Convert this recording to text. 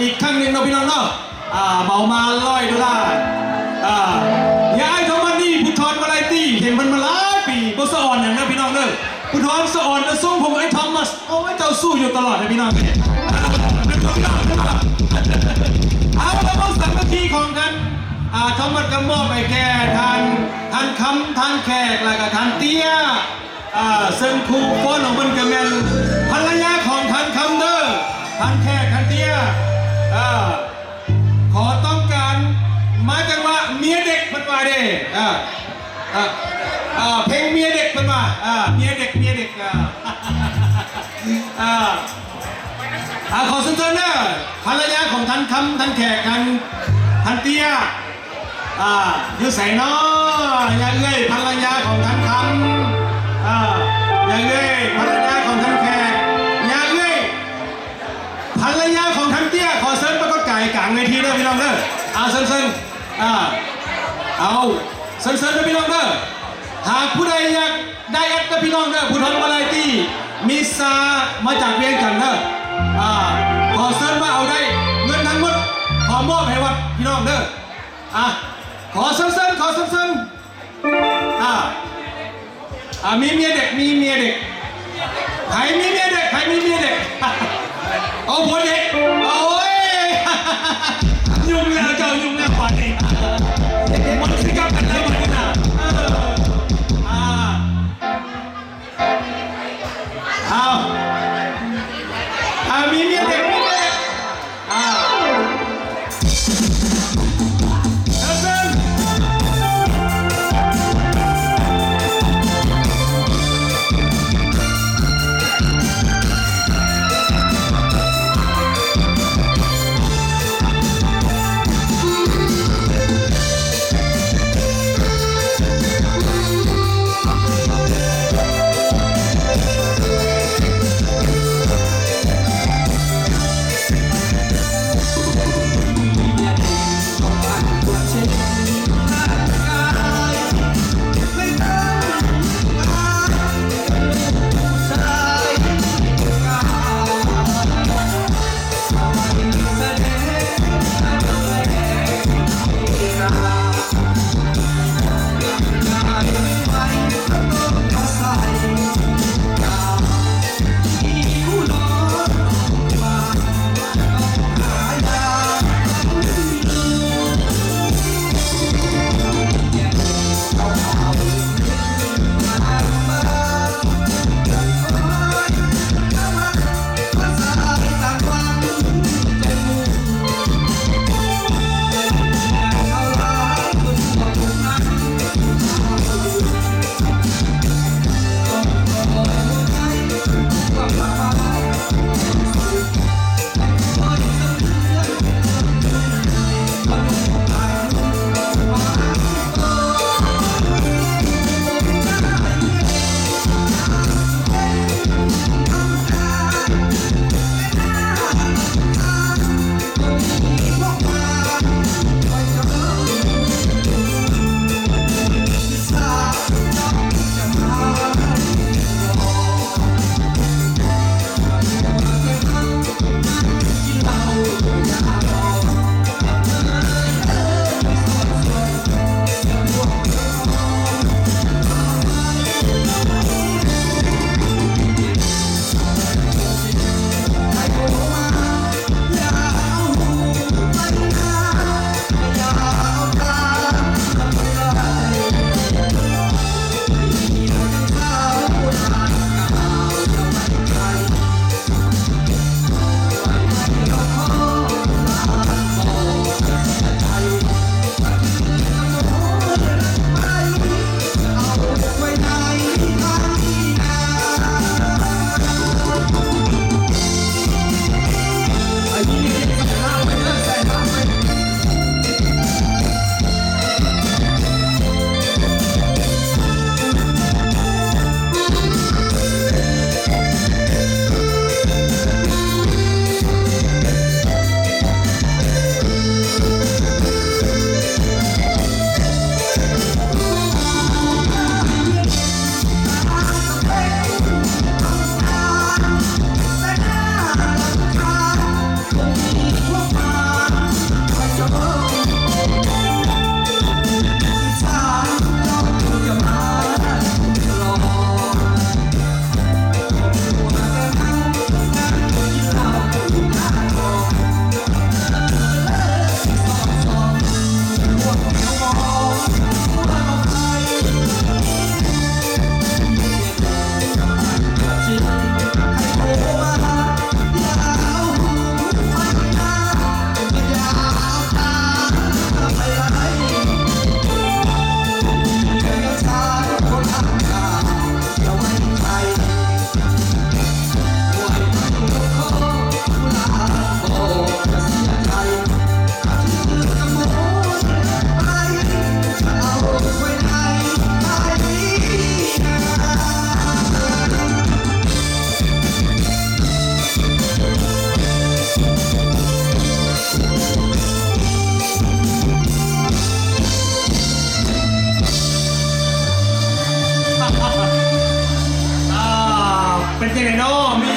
ອີກຄັ້ງໜຶ່ງເນາະພີ່ນ້ອງເນາະ ອ່າ ເໝົາມາຮ້ອຍໂດລາ ອ່າ ຍາອ້າຍທອມມານີ້ ພູທອນວາໄລຕີ ເຫັນເພິ່ນມາຫຼາຍປີ ບໍ່ສະອອນຫຍັງເດີພີ່ນ້ອງເດີ ພູທອນສະອອນແຕ່ຊົງຜົມໄອ້ທອມມາ ໂອ້ຍ ເຈົ້າສູ້ຢູ່ຕະຫຼອດເດີພີ່ນ້ອງ ເອົາລະ ເບິ່ງສາມັກຄີຂອງທ່ານ ອ່າ ທອມມາກໍມອບໃຫ້ແກ່ທ່ານ ທ່ານຄຳ ທ່ານແຂກ ແລ້ວກໍທ່ານເຕ້ຍ ອ່າ ເຊິ່ງຄູ່ຟ້ອນຂອງເພິ່ນກໍແມ່ນພັນລະຍາຂອງທ່ານຄຳເດີ ທ່ານແຂກ ທ່ານເຕ້ຍ ອ່າ ຂໍຕ້ອງການມາຈັງຫວະເມຍເດັກເພິ່ນວ່າເດ້ ອ່າ ອ່າ ອ່າ ເພງເມຍເດັກເພິ່ນວ່າ ອ່າ ເມຍເດັກ ເມຍເດັກ ອ່າ ອ່າ ອ່າ ຂໍເຊີນເດີ ພັນລະຍາຂອງທ່ານຄຳ ທ່ານແຂກ ທ່ານ ທ່ານເຕ້ຍ ອ່າ ຢູ່ໃສນໍ ຍາເອື້ອຍ ພັນລະຍາຂອງທ່ານຄຳ ອ່າ ຍາເອື້ອຍ ພັນລະຍາຂອງທ່ານແຂກ ຍາເອື້ອຍ ພັນລະຍາຂອງທ່ານເຕ້ຍ ຂໍເຊີນປາກົດກາຍກາງເວທີເດີພີ່ນ້ອງເດີ ອ່າ ເຊີນ ເຊີນ ອ່າ ເອົາ ເຊີນ ເຊີນເດີພີ່ນ້ອງເດີ ຫາກຜູ້ໃດຢາກໄດແອັດເດີພີ່ນ້ອງເດີ ພູທອນວາໄລຕີ ມິສຊາ ມາຈາກວຽງຈັນເດີ ອ່າ ຂໍເຊີນມາເອົາໄດ້ ເງິນທັງໝົດຂໍມອບໃຫ້ວັດພີ່ນ້ອງເດີ ອ່າ ຂໍເຊີນ ເຊີນ ຂໍເຊີນ ເຊີນ ອ່າ ອ່າ ມີເມຍເດັກ ມີເມຍເດັກ ໃຜມີເມຍເດັກ ໃຜມີເມຍເດັກ ເອົາຜົວເດັກ ໂອ້ຍ ຫຍຸ້ງແລ້ວເຈົ້າ ຫຍຸ້ງແລ້ວບາດນີ້ ມັນຊິກັບກັນແລ້ວບາດນີ້ນະ ເອີ ອ່າ ເອົາ ເອົາ ມີເມຍເດັກ ມີເມຍເດັກ ເອົາ ເຊີນ ເຊີນ. ເນາະ ມີ